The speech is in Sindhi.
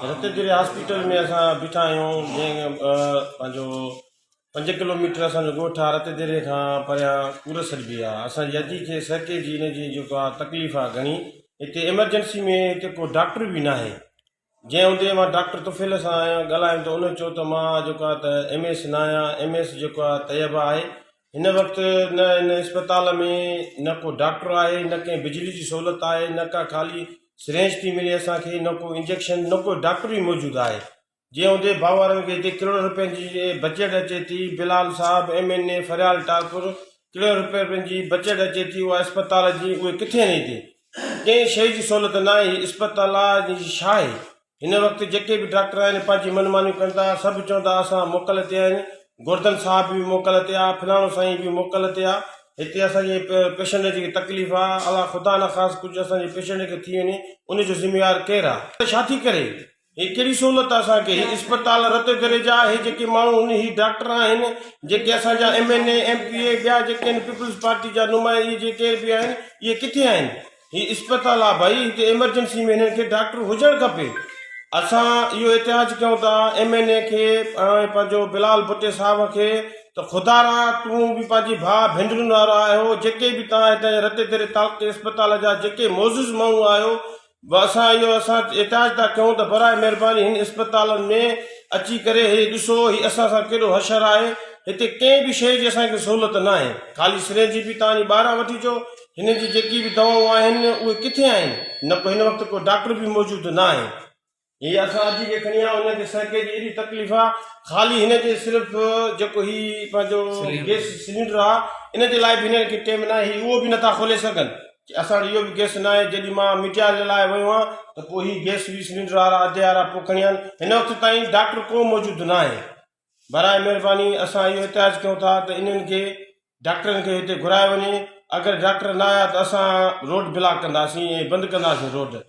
رتيديري هاسپيٽل ۾ اسان بيٺا آهيون جنهن پنهنجو پنج ڪلو ميٽر اسانجو ڳوٺ آهي رتيديري کان پريان ڪور سڏبي آهي اسانجي ادي کي سهڪي جي ان جي جيڪو آهي تڪليف آهي گهڻي هتي ايمرجنسي ۾ هتي ڪو ڊاڪٽر به ناهي جنهن هوندي مان ڊاڪٽر طفيل سان ڳالهايم ته ان چيو ته مان جيڪو آهي ته ايم ايس نه آهيان ايم ايس جيڪو آهي طيب آهي هن وقت نه هن اسپتال ۾ نه ڪو ڊاڪٽر آهي نه ڪنهن بجلي جي سهولت آهي نه ڪا خالي سرينج ٿي ملي اسان کي نه ڪو انجيڪشن نه ڪو ڊاڪٽر ئي موجود آهي جنهن هوندي ڀاء وارن کي هتي ڪروڙ روپين جي بجيٽ اچي ٿي بلال صاحب ايم اين اي فريال ٽالپر ڪروڙ روپين جي بجيٽ اچي ٿي اها اسپتال جي اهي ڪٿي آهن هتي ڪنهن شيء جي سهولت ناهي، هي اسپتال آ جي ڇا آهي؟ هن وقت جيڪي به ڊاڪٽر آهن پنهنجي من مانيون ڪن ٿا، سڀ چون ٿا اسان موڪل تي آهن، گوردن صاحب به موڪل تي آ، فلاڻو سائين به موڪل تي آ، هتي اسان جي پيشنٽ جي تڪليف آ، الله خدا نخواست ڪجهه اسان جي پيشنٽ کي ٿي وڃي ان جو ذميوار ڪير آ؟ ڇا ٿي ڪري؟ هي ڪهڙي سهولت آ اسان کي هي اسپتال رت دري جا هي جيڪي ماڻهو هن هي ڊاڪٽر آهن جيڪي اسان جا M N A M P A ٻيا جيڪي آهن پيپلز پارٽي جا نمائندا اهي جيڪي ڪير به آهن اهي ڪٿي آهن هي اسپتال آ ڀائي هتي ايمرجنسي ۾ هنن کي ڊاڪٽر هجڻ کپي اسان اهو احتجاج ڪيون ٿا ايم اين اي کي ۽ پنهنجو بلال ڀٽي صاحب کي ته خدارا تون به پنهنجي ڀاء ڀينرن وارا آهيو جيڪي به توهان هتان جا رتي دري تعلقي اسپتال جا جيڪي معزز ماڻهو آهيو به اسان اهو اسان احتجاج ٿا ڪيون ته براء مهرباني هن اسپتالن ۾ اچي ڪري هي ڏسو هي اسان سان ڪيڏو حشر آهي هتي ڪنهن به شيء جي اسان کي سهولت ناهي خالي سرينج به توهان جي ٻاهران وٺي اچو هن جي جيڪي به دوائون آهن اهي ڪٿي آهن نه ڪو هن وقت ڪو ڊاڪٽر به موجود ناهي. هي اسان اڄ کي کڻي آيا هن کي سهڪي جي ايڏي تڪليف آ خالي هن جي صرف جيڪو هي پنهنجو گيس سلينڊر آ ان جي لاء به هنن کي ٽيم ناهي هي اهو به نٿا کولي سگهن اسان وٽ اهو به گئس ناهي جڏهن مان ميڊيا جي لاء ويو آهيان ته پوء هي گئس به سلينڊر وارا اڌ وارا پوء کڻي آيا آهن هن وقت تائين ڊاڪٽر ڪو موجود ناهي براء مهرباني اسان اهو احتجاج ڪيون ٿا ته انهن کي ڊاڪٽرن کي هتي گهرايو وڃي اگر ڊاڪٽر نه آيا ته اسان روڊ بلاڪ ڪنداسين ۽ بند ڪنداسين روڊ.